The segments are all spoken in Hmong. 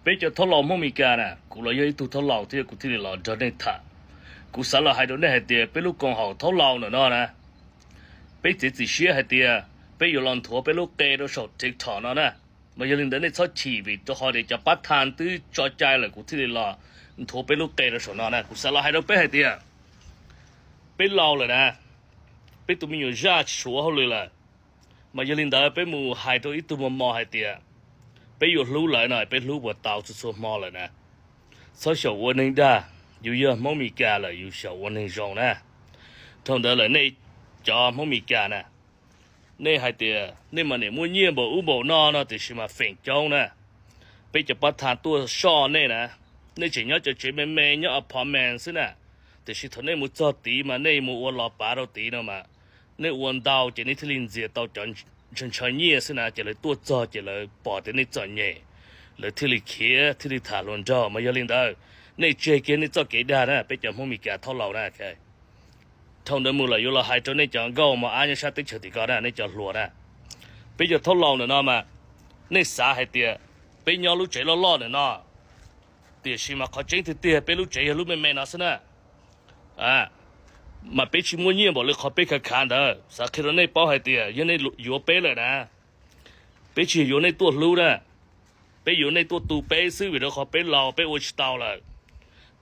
Peb cov thaub laus Hmoob Meskas na, kuv los yog ib tug thaub laus thiab kuv thiaj li los nrog nej tham. Kuv xav los hais rau nej hais tias peb lub koom haum thaub laus ntawm no na, peb txiav txim siab hais tias peb yuav los nthuav peb lub qe rau saum TikTok no na. Mas yog li ntawd nej txhob chim vim rau qhov tias cov pab tha twb tso cai lawm kuv thiaj li los nthuav peb lub qe rau saum no na. Kuv xav los hais rau peb hais tias peb laus lawm na, peb tus me nyuam zaj tsis suav hauj lwm lawm. Mas yog li ntawd peb mus hais rau ib tug mos mos hais tias peb yuav hlub lawv no, peb hlub puas tau txhua txhua hmo lawm na. Txhob xyaum ua neeg dag, yus yog Hmoob Meskas lawm yus xyaum ua neeg zoo na. Dhau ntawd lawm nej cov Hmoob Meskas na, nej hais tias nej mas niam muaj nyiaj npaum ub npaum no no tiam sis mas feem coob na, peb cov pab tha tuaj soj nej na. Nej tseem nyob cov tsev me me nyob apartment xwb na, tiam sis thaum nej mus txog tid mas nej mus ua los pav rau tid no mas nej ua ntau ces nej thiaj li ntxias tau cov ntshaw ntshaw nyiaj xwb na, ces lawv tuaj txog ces lawv pom tias nej txom nyem, lawv thiaj li khiav thiaj li tham hluas nraug. Mas yog li ntawd nej tseg kiag nej txoj kev dag na, peb cov Hmoob Meskas thaub laus na. Dhau ntawd mus lawm yuav los hais rau nej cov nkauj mos ab nyob sab teb chaws tim ko na, nej cov hluas na. Peb cov thaub laus ntawm no mas nej xav hais tias peb nyob lub tsev loj loj ntawm no, tiam sis mas qhov tseeb tiag tiag peb lub tsev yog lub me me no xwb na. Mas peb tsis muaj nyiaj npaum li qhov peb khav khav ntawd. Xav qhia rau nej paub hais tias yog nej yuav peb lawm na, peb tsis yuav nej tuaj hlub na, peb yuav nej tuaj tu peb xwb vim rau qhov peb laus peb ua tsis tau lawm.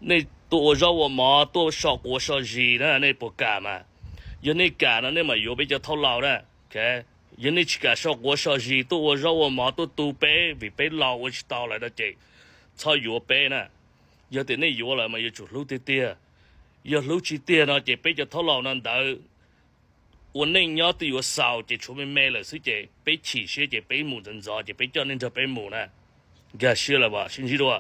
Nej tuaj ua zaub ua mov tuaj so quav so zis na, nej puas kam mas? Yog nej kam no nej mam yuav peb cov thaub laus na. Yog nej tsis kam so quav so zis tuaj ua zaub ua mov tuaj tu peb vim peb laus ua tsis tau lawm no ces txhob yuav peb na. Yog tias nej yuav lawm mas yuav tsum hlub tiag tiag. Yog hlub tsis tiag no ces peb cov thaub laus no ntawd ua neej nyob twb yuav xaus ces tshuav me me lawm xwb ces peb chim siab ces peb mus ntxov ntxov ces peb coj nej nrog peb mus na. Nkag siab lawm as, sib ntsib dua.